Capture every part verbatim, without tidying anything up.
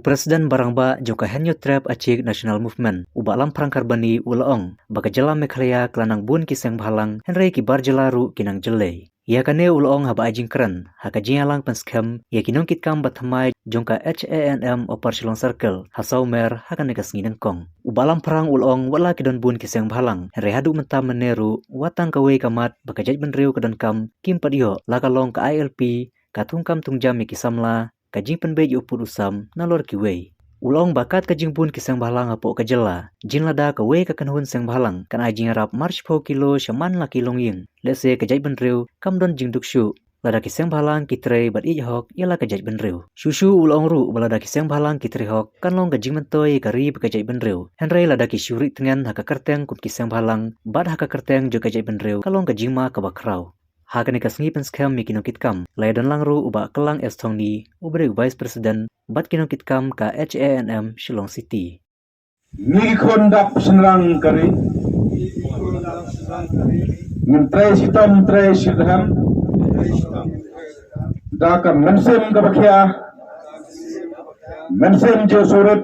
President ba rangbah jong ka Hynñiewtrep Achik National Movement, u Bah Lamprang Karbani, u la ong ba ka jylla Meghalaya ka la nang bun ki seng bhalang, hynrei ki bar jylla ruh ki nang jyllei. Ïa kane u la ong haba ai jingkren ha ka jingïalang pynskhem ïa ki nongkitkam ba thymmai jong ka H A N M Upper Shillong Circle ha Sawmer ha kane ka sngi nyngkong. U Bah Lamprang u la ong wat la ki don bun ki seng bhalang, hynrei haduh mynta mynne ruh wat tang kawei ka mat ba ka jaitbynriew ka donkam kim pat ïoh, la ka long ka I L P, ka thungkam thungjam ïa ki samla, ka jingpynbeit ïa u pud u sam nalor kiwei. U la ong ba kat ka jingbun ki seng bhalang hapoh ka jylla, jin lada kawei ka kynhun seng bhalang kan ai jingïarap mar shiphew kilo sha man la ki longïing, lehse ka jaitbynriew kam don jingduk shuh lada ki seng bhalang ki trei bad ïeit hok ïa la ka jaitbynriew. Shuh shuh u la ong ruh ba lada ki seng bhalang ki trei hok kan long ka jingmyntoi ïa ka ri bad ka jaitbynriew, hynrei lada ki shu rieh tngen ha ka kyrteng kum ki seng bhalang bad ha ka kyrteng jong ka jaitbynriew ka long ka jingma kaba khraw. Ha kane ka sngi pynskhem ïa ki nongkitkam la ïadon lang ruh u Bah Klang S Thongni, uba dei u Vice President, bad ki nongkitkam ka H A N M Shillong City. Ngi ki khun dap shynrang ka ri, ngin trei shitom trei shirhem da ka mynsiem kaba khia, mynsiem jingsurit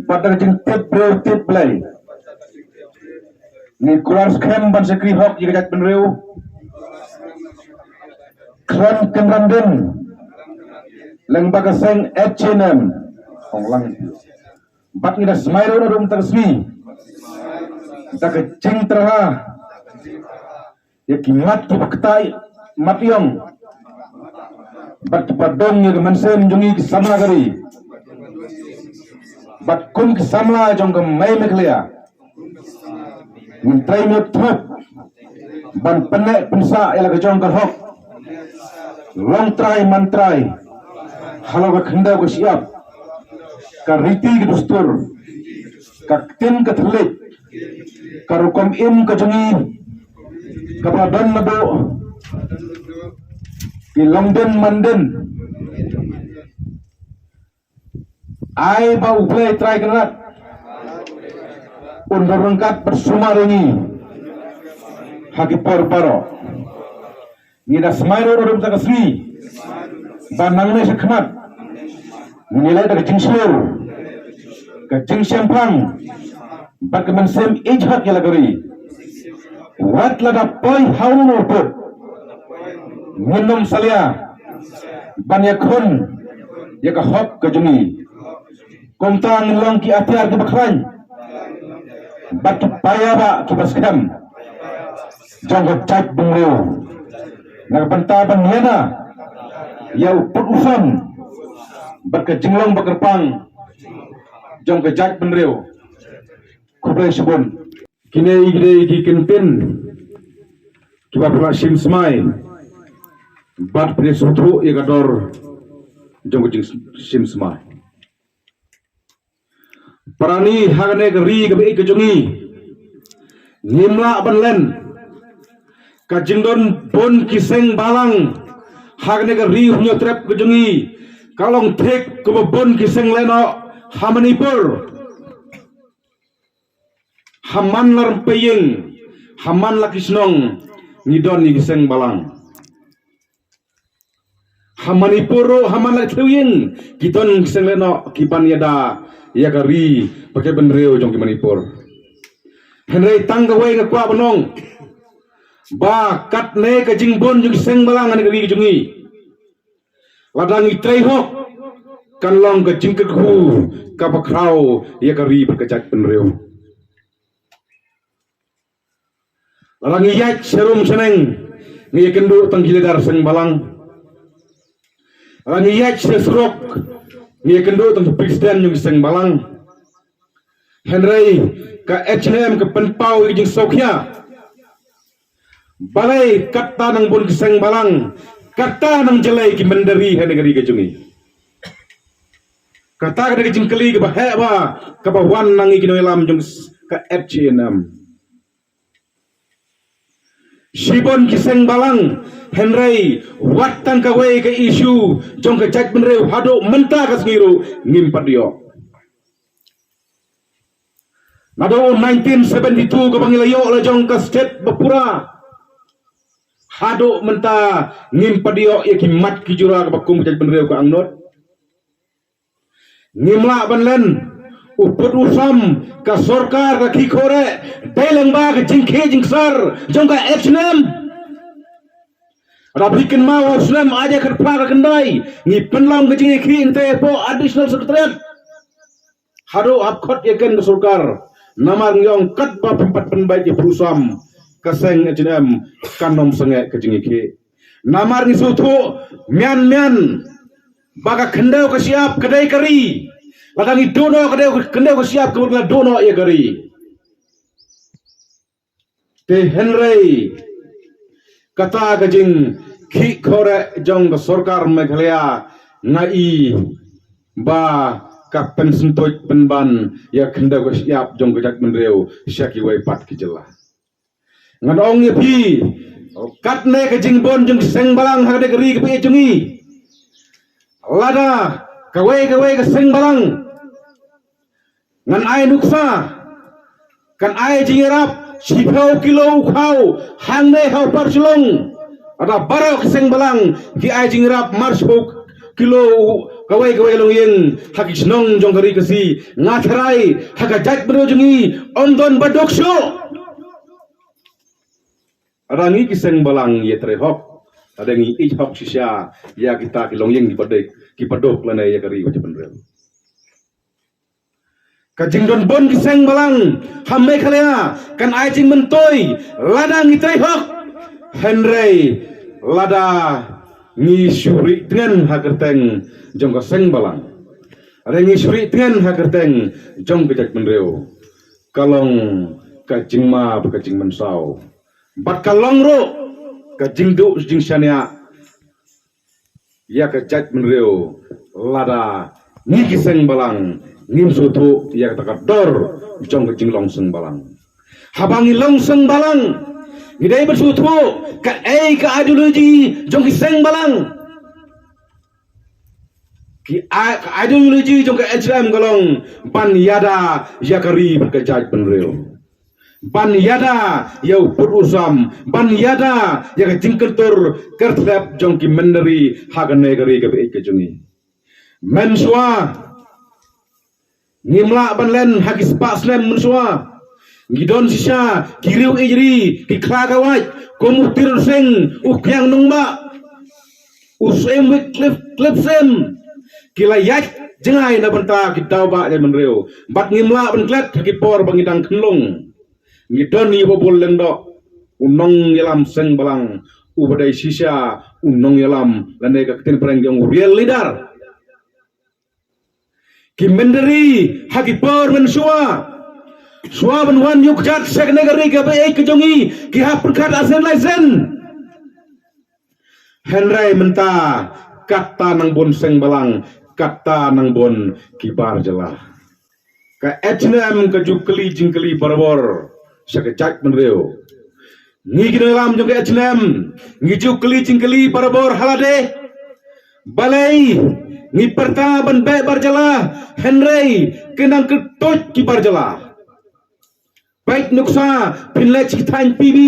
bad da ka jingtip briew tip Blei. Ngi kular skhem ban shakri hok ïa ka jaitbynriew khlem kynran dien lyngba ka seng H A N M. Ong lang. Bad ngi da smai ruh naduh mynta ka sngi da ka jingtyrha ïa ki mat kiba ktai mat ïong bad kiba dong ïa ka mynsiem jong ngi ki samla ka ri bad kum ki samla jong ka Mei Meghalaya. Ngin trei miet thup ban pynneh pynsah ïa la ka jong ka hok, long trai man trai halor ka khyndew ka shyiap, ka riti ka dustur, ka ktien ka thylliej, ka rukom im ka jong ngi kaba la don naduh ki longdien mandien. Ai ba U Blei Trai Kynrad un da ryngkat bad sumar ïa ngi ha ki por baroh. Ngi da smai ruh ruh mynta ka sngi ba nangne shakhmat ngin ïaleh da ka jingshlur, ka jingshemphang bad ka mynsiem ïeit hok ïa la ka ri. Wat lada poi ha uno uno u pud ngin ym salia ban ïakhun ïa ka hok ka jong ngi. Kumta ngin long ki atiar kiba khlaiñ bad ki paria bah kiba skhem jong ka jaitbynriew na ka bynta ban ïada ïa u pud u sam bad ka jinglong ba kyrpang jong ka jaitbynriew. Khublei shibun. Kine ki dei ki kyntien kiba pynlah shim smai bad pynïasyrdoh ïa ka dor jong ka jingshim smai. Para ngi ha kane ka ri kaba ïeit ka jong ngi, ngim lah ban len. Ka jingdon bun ki seng balang ha kane ka ri Hynñiewtrep ka jong ngi ka long thik kumba bun ki seng lehnoh ha Manipur. Ha man la rympei ïing, ha man la ki shnong ngi don ïa ki seng balang. Ha Manipur ruh ha man la ki thliew ïing ki don ki seng lehnoh ki ban ïada ïa ka ri bad ka bynriew jong ki Manipur. Hynrei tang kawei nga kwah ban ong ba katne ka jingbun jong ki seng balang ha kane ka ri ka jong ngi, lada ngi trei hok kan long ka jingkyrkhu kaba khraw ïa ka ri bad ka jaitbynriew. Lada ngi ïaid sharum shaneng ngi ïakynduh tang ki leader seng balang. Lada ngi ïaid sha surok ngi ïakynduh tang ki president jong ki seng balang. Hynrei ka H A N M ka pynpaw ïa ka jingsngewkhia. Balei kata nang bun ki seng balang, kata nang jyllei ki mynder ri ha kane ka ri ka jong ngi. Kata ka dei ka jingkylli kaba heh bha kaba wan na ngi ki nongïalam jong ka H A N M. Shibun ki seng balang, hynrei wat tang kawei ka issue jong ka jaitbynriew haduh mynta ka sngi ruh ngim pat ïoh. Naduh nineteen seventy-two kaba ngi la ïoh la jong ka state ba pura, haduh mynta ngim pat ïoh ïa ki mat ki jura kaba kum ka jaitbynriew ka angnud. Ngim lah ban len u pud u sam ka sorkar ka khih khore dei lang ba ka jingkhih jingksar jong ka H N M. Rap hi kynmaw ha u snem ar hajar khatphra ka khyndai ngi pynlong ka jingkhih nte po additional secretariat. Haduh hap khot ïa ken ka sorkar namar ngi ong katba pynpat pynbeit ïa pud u sam ka seng H N M kan ym sangeh ka jingkhih. Namar ngi sngewthuh mian mian ba ka khyndew ka shyiap ka dei ka ri. Lada ngi duh noh ka dei ka khyndew ka shyiap ka mut la duh noh ïa ka ri. Te hynrei kata ka jingkhih khore jong ka sorkar Meghalaya nga i ba ka pynsyntuid pynban ïa khyndew ka shyiap jong ka jaitbynriew sha kiwei pat ki jylla. Ngan ong ïa phi katne ka jingbun jong ki seng balang ha ka dei ka ri ka phi jong i. Lada kawei kawei ka seng balang ngan ai nuksa kan ai jingïarap shiphew kilo u khaw hangne ha u par Shillong. Lada baroh ki seng balang ki ai jingïarap mar shiphew kilo kawei kawei longïing ha ki shnong jong ka ri ka si nga tharai ha ka jaitbynriew jong i ym don ba duk shuh. Lada ngi ki seng balang ïa trei hok lada ngi ïeit hok shisha ïa kita ki longïing ki ba duk ki ba duk lane ïa ka ri ka jaitbynriew. Ka jingdon bun ki seng balang ha Meghalaya kan ai jingmyntoi lada ngi trei hok. Hynrei lada ngi shu rieh tngen ha kyrteng jong ka seng balang, lada ngi shu rieh tngen ha kyrteng jong ka jaitbynriew, ka long ka jingma bad ka jingmynsaw bad ka long ruh ka jingduh jingshaniah ïa ka jaitbynriew lada ngi ki seng balang ngim sngewthuh ïa kata ka dor jong ka jinglong seng balang. Haba ngi long seng balang ngi dei ban sngewthuh kaei ka ideology jong ki seng balang. Ki a- ka ideology jong ka H N M ka long ban ïada ïa ka ri bad ka jaitbynriew, ban ïada ïa u pud u sam, ban ïada ïa ka jingkyntur kyrtep jong ki mynder ha kane ka ri ka beit ka jong ngi. Mynshuwa ngim lah ban len ha ki spah snem mynshuwa. Ngi don shisha ki riew ijri ki khla ka wait kum u Tirot Sing, u Kiang Nongbah, u Syiem Wycliffe Cliff Sim. Ki la ïaid jngai na bynta ki daw ba jaitbynriew bad ngim lah ban klet ha ki por ba ngi dang khunlung. Ngi don ïa u Bah Bull Lyngdoh, u nongïalam seng balang, u ba dei shisha u nongïalam lane ka ktien phareng ki ong u real leader. Ki mynder ha ki por mynshuwa, shuwa ban wan ïuh kjat sha kane ka ri ka beit ka jong ngi, ki hap pyrkhat asen lai sen. Hynrei mynta kata nang bun seng balang, kata nang bun ki bar jylla. Ka H N M ka ju kylli jingkylli barabor sha ka jaitbynriew. Ngi ki nongïalam jong ka H N M ngi ju kylli jingkylli barabor ha lade. Balei ngi pyrta ban beh bar jylla hynrei ki nang kyrtuid ki bar jylla. Peit nuksa phin leit ki thaiñ P B.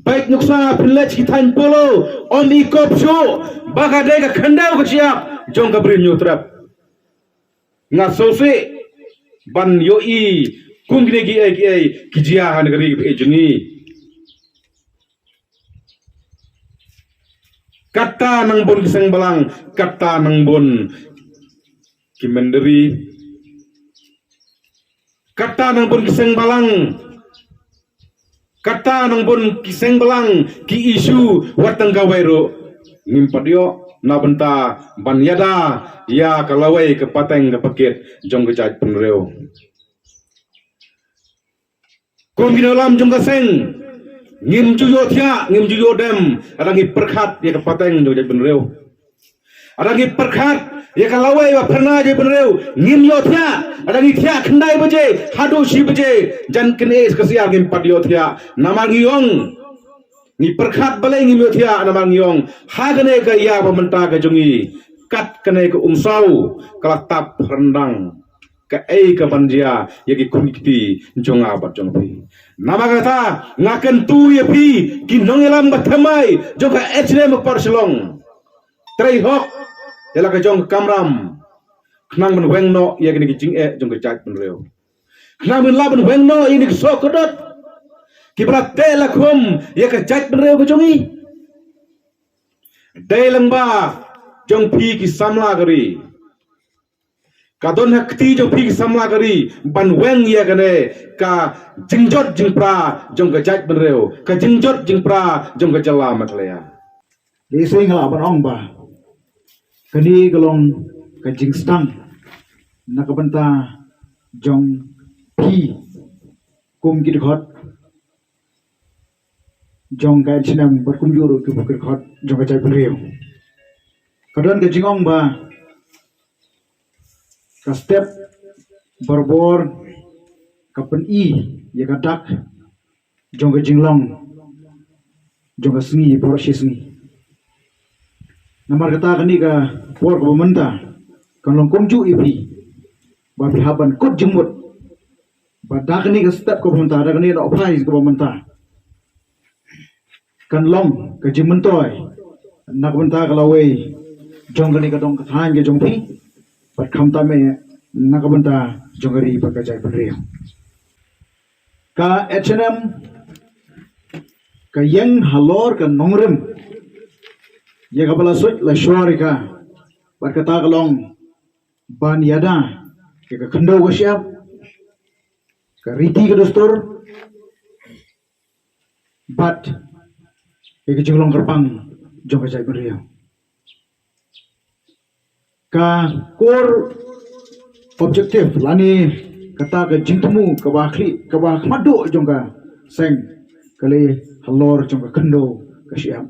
Peit nuksa phin leit ki thaiñ Polo. Ym i kop shuh ba ka dei ka khyndew ka shyiap jong ka Bri Hynñiewtrep. Nga sngewsih ban ïohi kum kine kiei kiei ki jia ha kane ka ri ka beit jong ngi. Kata nang bun ki seng balang, kata nang bun ki mynder, kata nang bun ki seng balang, kata nang bun ki seng balang ki issue wat tang kawei ruh ngim pat ïoh na bynta ban ïada ïa ka lawei ka pateng ka pakit jong ka jaitbynriew. Kum ki nongïalam jong ka seng ngim ju ïohthiah ngim ju ïohdem lada ngi pyrkhat ïa ka pateng jong ka jaitbynriew. Lada ngi pyrkhat ïa ka lawei ba pyrna jaitbynriew ngim ïohthiah. Lada ngi thiah khyndai baje haduh shi baje jan kine ka siar ngim pat ïohthiah namar ngi ong ngi pyrkhat balei ngim ïohthiah namar ngi ong ha kane ka ïa ba mynta ka jong ngi kat kane ka umsaw ka la tap ryndang. Kaei ka ban jia ïa ki khun ki kti jong nga bad jong phi. Namar kata nga kyntu ïa phi ki nongïalam ba thymmai jong ka H N M Upper Shillong. Trei hok ïa la ka jong ka kamram. Khnang ban weng noh ïa kine ki jingeh jong ka jaitbynriew. Khnang ban lah ban weng noh ïa kine ki soh kordor kiba la teh la khum ïa ka jaitbynriew ka jong ngi. Dei lyngba jong phi ki samla ka ri. Ka don ha kti jong phi ki samla ka ri ban weng ïa kane ka jingjot jingpra jong ka jaitbynriew, ka jingjot jingpra jong ka jylla Meghalaya. Dei shisha nga lah ban ong ba kane ka long ka jingstad na ka bynta jong phi kum ki dkhot jong ka H N M bad kumjuh ruh ki dkhot jong ka jaitbynriew. Ka don ka jingong ba ka step barabor ka pyni ïa ka dak jong ka jinglong jong ka sngi baroh shi sngi. Namar kata kane ka por kaba mynta kan long kumjuh ïa phi ba phi hap ban kut jingmut ba da kane ka step kaba mynta, da kane ka phase kaba mynta kan long ka jingmyntoi na ka bynta ka lawei jong kane ka dong ka thaiñ ka jong phi bad khamtam eh na ka bynta jong ka ri bad ka jaitbynriew. Ka H N M ka ïeng halor ka nongrim ïa kaba la suit la shor ïa ka bad kata ka long ban ïada ïa ka khyndew ka shyiap, ka riti ka dustur bad ïa ka jinglong kyrpang jong ka jaitbynriew. Ka core objective lane kata ka jingthmu kaba khlieh kaba khmat duh jong ka seng ka leh halor jong ka khyndew ka shyiap.